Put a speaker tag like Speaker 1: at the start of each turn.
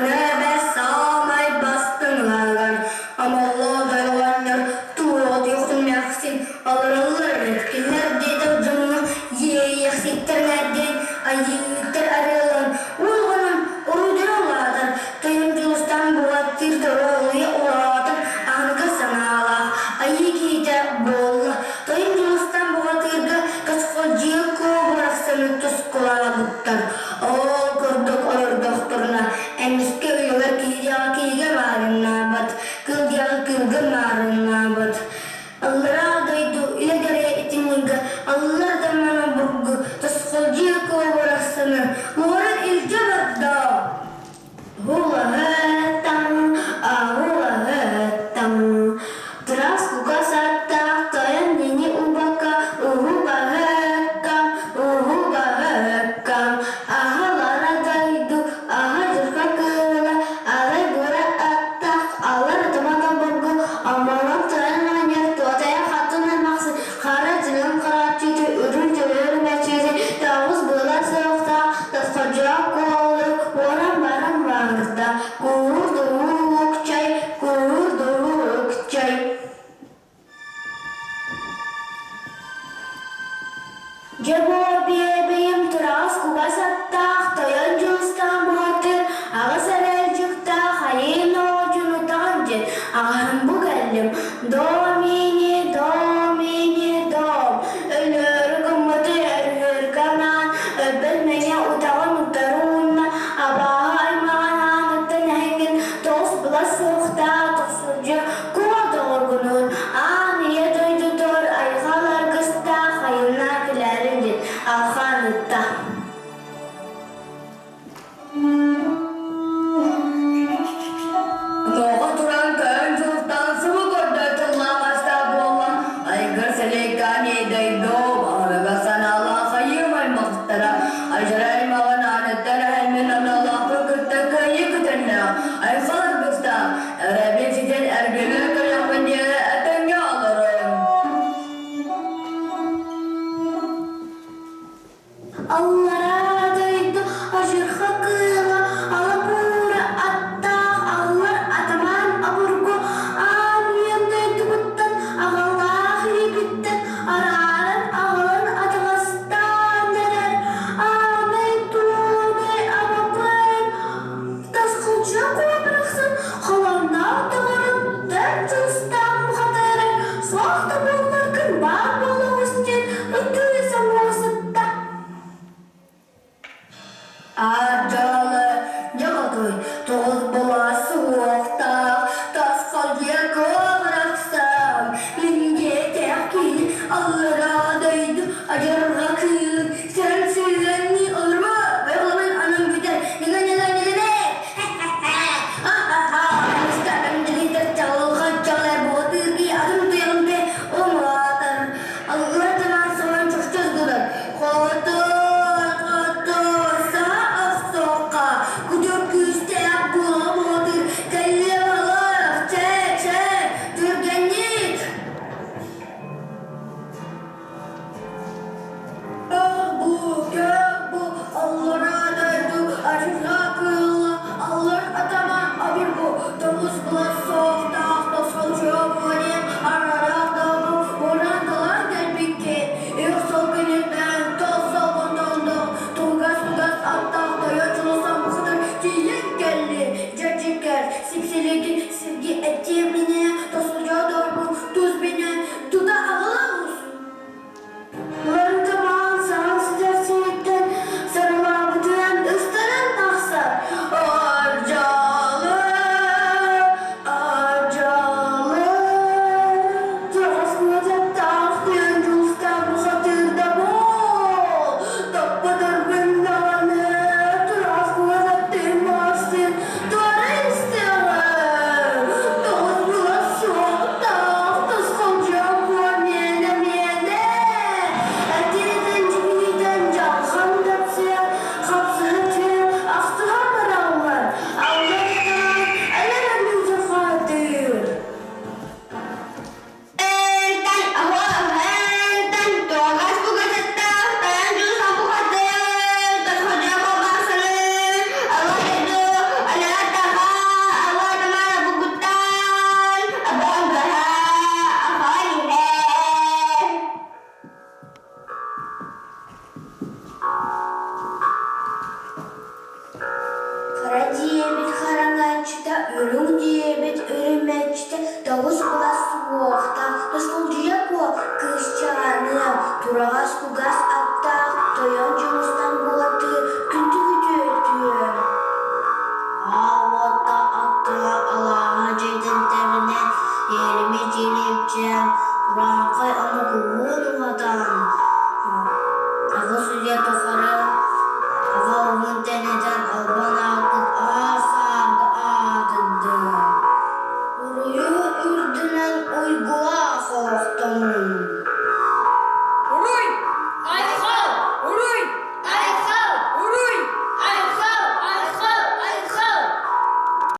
Speaker 1: Көнө саамай бастыҥнарыгар Амаллаах оҕонньор туруотуохтун эмээхсин олороллор эбит. Кинилэр диэтэх дьоҥҥо иэйиэхситтэр эҥээрдээн айыыттар арыаллаан уолҕанан уруйдара улаатар, тойон Дьулустаан бухатыыр торуолуйа улаатан аныгы санаалаах айыы киһитэ буолла. Тойон Дьулустаан бухатыырга Тосхолдьуйа Куо барахсаны тускулаабыттар. Ол курдук олордохторуна, эмискэ үйэлэр киһиэхэ киһигэ маарыннаабат, кыыл диэҕи кыылга маарыннаабат. Аллараа дойду илэ дэлэйэ итиннигэ аллар да мана бургу тосхолдьуйа куо барахсаны уоран илдьэ барда. Уһулаһыттан, аһулаһыттан, Тураас кугас аттаах тойон нини убакка уһубаһыккам, уһубаһыккам, аһалара дойду, аһа дьурха кыыла, арай бура аттаах, алар атамана бургу, омолон тойон оҕонньор туотайа хатын эмахсин, хара дьылын харааччыты, үрүҥ төлөөр мэчиити, тоҕус была суохтаах, тосходьоох куолу, уоран баран баҕырда, куурдуук чай, куурдуук чай. Дьэ буо биэбэйим тураҕас кугас аттаах, тойон дьылыстаан бухатыыр, аҕыс эрэлдьиктаах айыы ноодьун утаҕын диэн аҕаһын бу кэллим. Доо мини, доо мини, доо. Өлөөрү гыммыты өрүһүөргэ анаан, өлбөт мэҥэ утаҕын утары уунна, абааһы аймаҕын ааныттан эһэҥҥин тоҕус былас суохтаах тохсурдьу куо доҕоргунуун аан ийэ дойдутугар айхал аргыстаах айаннаа күлээрин диэн алхаан ыытта.
Speaker 2: Тоҕо туран көөн дьылтан субу көрдө тыллаах астаах буолла айгыр сэлэйкаан иэдэйдоо баһылыга санаалаах айыым аймахтара ажара аймаҕын ааныттан эһэммин аналаахпын кытта кыайыы көтөннөөх айхал аргыстаах эрэбин ситэн эргилэ кэлэхпин диэри этэҥҥэ олорун.
Speaker 1: Аллараа дойду адьырҕа кыыла ала-куура аттаах аллар атамаан обургу аан үйэм дойдубуттан аҕалаах илиибиттэн арааран аҕалан атаҕастаан эрэр аанай туонай абакай тасхылдьа куобарахсын холонноох доҕорун төрт сылыстаах бухатыыры суох да буолларгын баар буолуоҕус диэн ытыы соҥуо сытта.
Speaker 2: Аадьалы дьоҕотой тоҕус былаас суохтаах, тасхалдьыйа куобарахсан, мин диэтэх киһи аллараа дойду адьырҕа кыылын сэрэн сүүрэнни олормо, байҕалымын анан бүтэр, ньыга-ньыга-ньыгынэ, ха-ха-ха, ха-ха,
Speaker 1: диэбит хараҥаччыта, үрүҥ диэбит үрүмэччитэ, тоҕус былас суохтаах, Тускулдьуйа Куо кыысчааныам, тураҕас кугас аттаах, тойон Дьулустан буолаттыыр күндү күтүөтүөм. Аал уотта аттыга алааһа дьиэтин тэбинэн, иэримэ дьиэлэйчээн, урааҥхай омук уһуун уһатан, аҕыс үйэ тухары аҕа ууһун тэнитэн.